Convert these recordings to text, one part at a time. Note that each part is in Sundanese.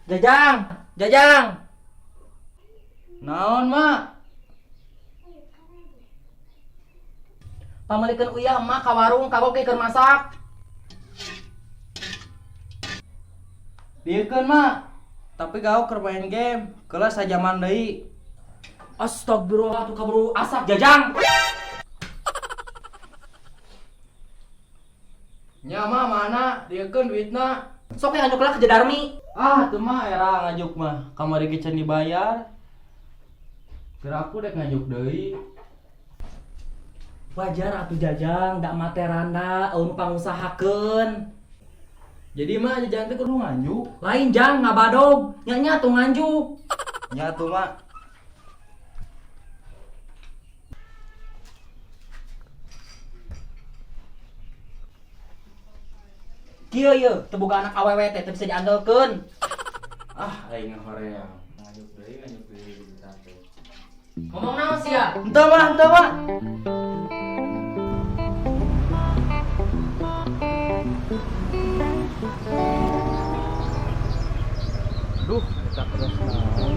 Jajang, Jajang. Naon, Mak? Pamelikeun uyah emak ka warung kagok ge keur masak. Dieukeun, Mak. Tapi gaok keur main game, keula sajaman deui. Astagfirullah, tuh kaburu asak Jajang. Nya mah mana dieukeun duitna. Sok yang ngajuk lah ke Jadarmi. Ah, teu mah era ngajuk mah. Kamari ge can dibayar. Kira aku dek ngajuk deui. Wajar atuh Jajang, dak materanda, eueun pangusahakeun. Jadi mah Jajang teh kudu nganjuk. Lain Jang, ngabadog. Nya nya atuh nganjuk. Nya atuh mah. Kieu ieu, teu boga anak awewe teh teu bisa diandelkeun. Ah, aing hoream. Ngajuk deui kita teh. Ngomong naon sia? Henteu mah, henteu mah. Duh, eta pedas naon.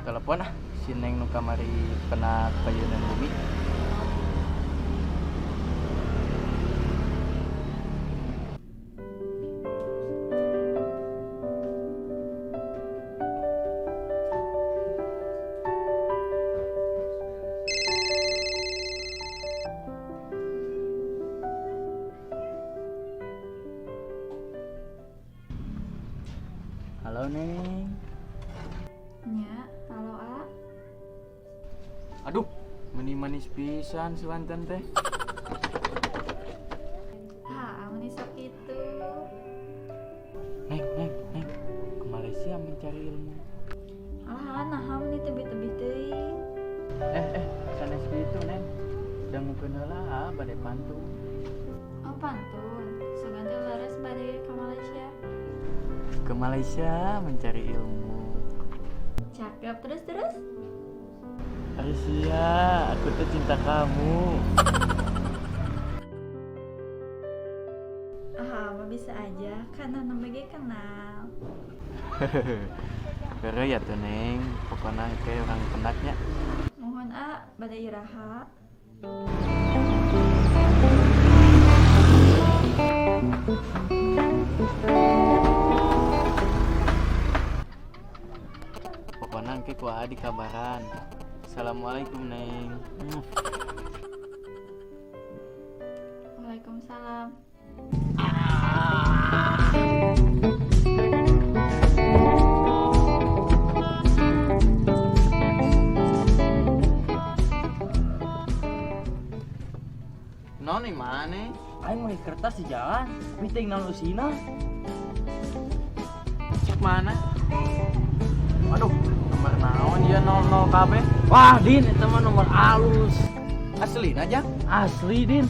Telepon ah, si Neng nu kamari pernah payeunan bumi. Halo Neng. Nya, halo A. Aduh, meni manis pisan si Wanten teh. Ha, meni sok kitu. Neng, Neng, Neng, ke Malaysia mencari ilmu. Alah, naha meni tebih-tebih teuing. Sanes kitu Neng. Dangukeun heula ah, bade pantun. Oh, pantun. Sugan teh leres bade ka Malaysia. Ke Malaysia mencari ilmu. Cakep, terus-terus. Arisia, aku tuh cinta kamu. Ah, mah bisa aja, kan nama ge kenal. Pero ya tuh Neng, pokoknya kayak orang pendaknya. Mohon A, bade iraha. Pokoknya engke ku Aa dikabaran. Assalamualaikum Neng. Waalaikumsalam. Non nih mana? Aing meuli kertas di jalan, tapi teuing naon eusina. Cek mana? Aduh, nomor naon dia 00 KB? Wah, Din, eta mah nomor alus. Asli aja. Asli, Din.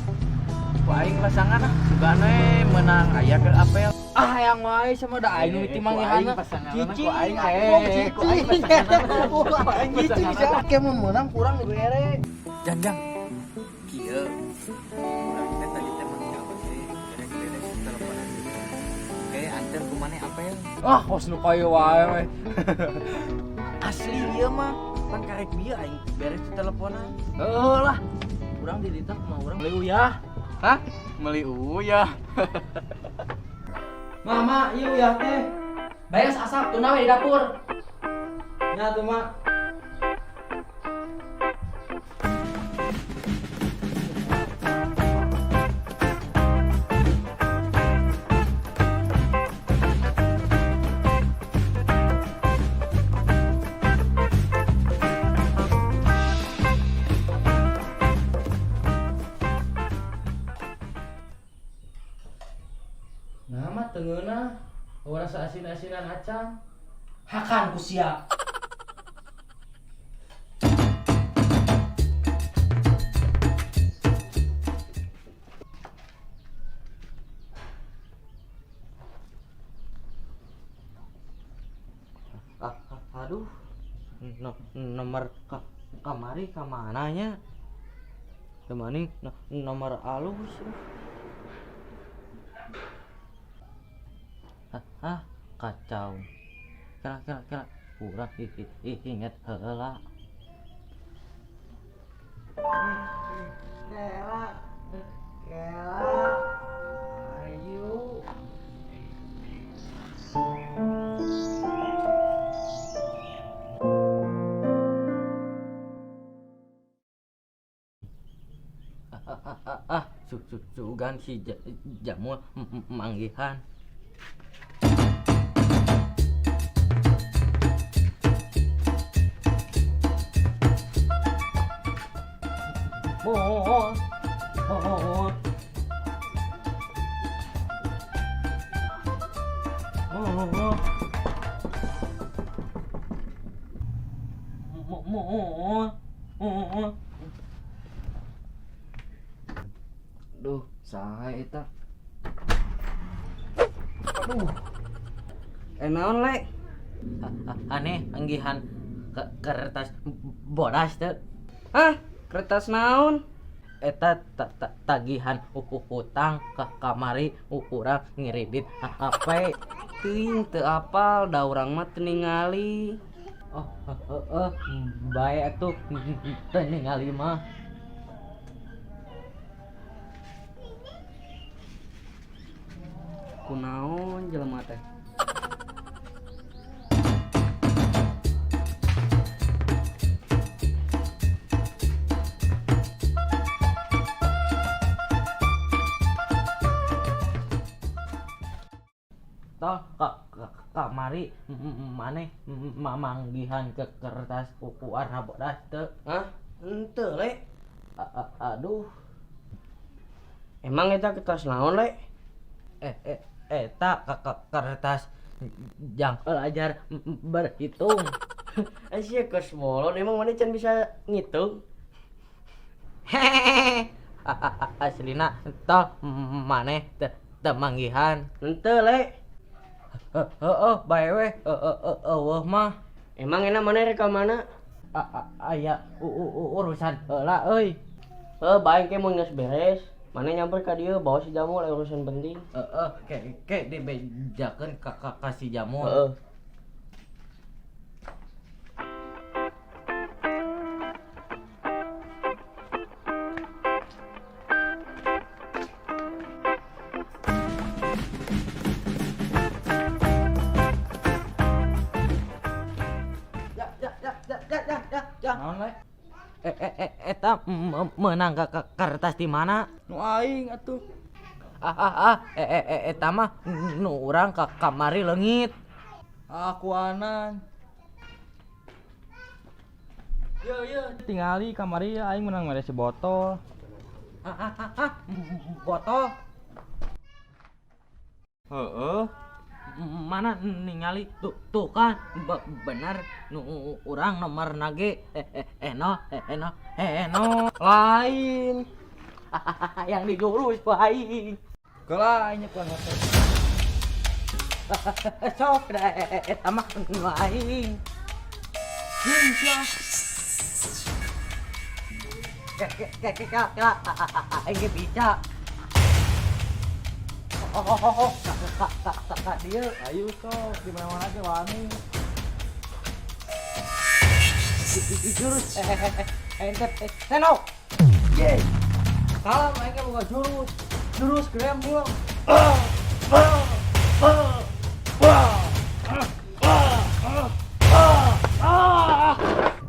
Ku aing pasangan ah, sugana menang aya ke apel. Ah, hayang wae sama da aing nu miti mangihana. Cicing, Cicing, ku aing pasangan. Ku aing cicing sia ke mun meunang kurang dibere. Jang, jang. Kieu. Urang teh tadi teh meuni apa teh? Kerek beres teleponan. Kayak anter ku maneh apel. Ah, kos nu payu wae we. Asli ieu mah, pan karek bieu aing beres teleponan. Heuh lah. Urang di dieu teh kumaha urang meuli uyah. Hah? Meuli uyah. Mama, ieu uyah teh. Beres asap tunda we di dapur. Nya tuh, Mak. Nah mah tengeuna, rasa asin-asinan acan. Hakan ku sia. Aduh, no, nomor kamari ka mana nya? Temani no, nomor alus. Ah, ah, kacau. Kira kira kira kurang inget heula. Kela, kela, ayo. Ah, sugan si Jamul manggihan. Oh, oh, oh, oh, oh. Duh, saha eta? Aduh. Naon, Le? Aneh, anggihan ke kertas bodas teu. Hah? Kertas naon? Eta tagihan hutang ke kamari urang ngiridit HP. Teuing teu apal, da urang mah teu ningali. Oh, heeh, bae atuh teu ningali mah. Kunaon jelema teh? Toh kamari maneh mamanggihan ke kertas warna bodas teu? Hah? Henteu, Le. Aduh. Emang eta kertas naon, Le? Eta kertas jang belajar berhitung. Sia geus bolon, emang maneh can bisa ngitung? Hehehe. Aslina toh maneh teu manggihan. Henteu, Le. Heeh, bae we eueuh mah. Emang enak maneh rek ka mana? Aya urusan heula euy. Heuh, bae ke mun geus beres. Maneh nyamper ka dieu bawa si Jamul aya urusan penting. Heeh, ke dibejakeun ka si Jamul. Heeh. Ya ya ya ya ya ya ya ya. Naon, Le? Eta meunang ke kertas di mana? Nu aing atuh. Ah ah ah, eta mah nu urang ka kamari leungit. Akuanan. Yo yo, tingali kamari aing menang mere si botol. Ah ah ah, ah, botol. Heeh. Mana ningali tuh, tuh kan bener nu urang nomor nage eno eno eno Lain. Yang dijurus ku aing. Keula aing nyekeun hese. Sok da eta mah nu aing. Jeung sia. Ke ke ke ke aing ge bisa. Oh oh oh oh, ka dieu. Ayo sok di mana-mana ge wani. Jurus ente seno. Ye. Salam aing ge boga jurus. Jurus gremlin.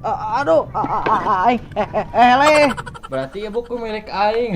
Aduh, aing eleh. Berarti ya buku milik aing.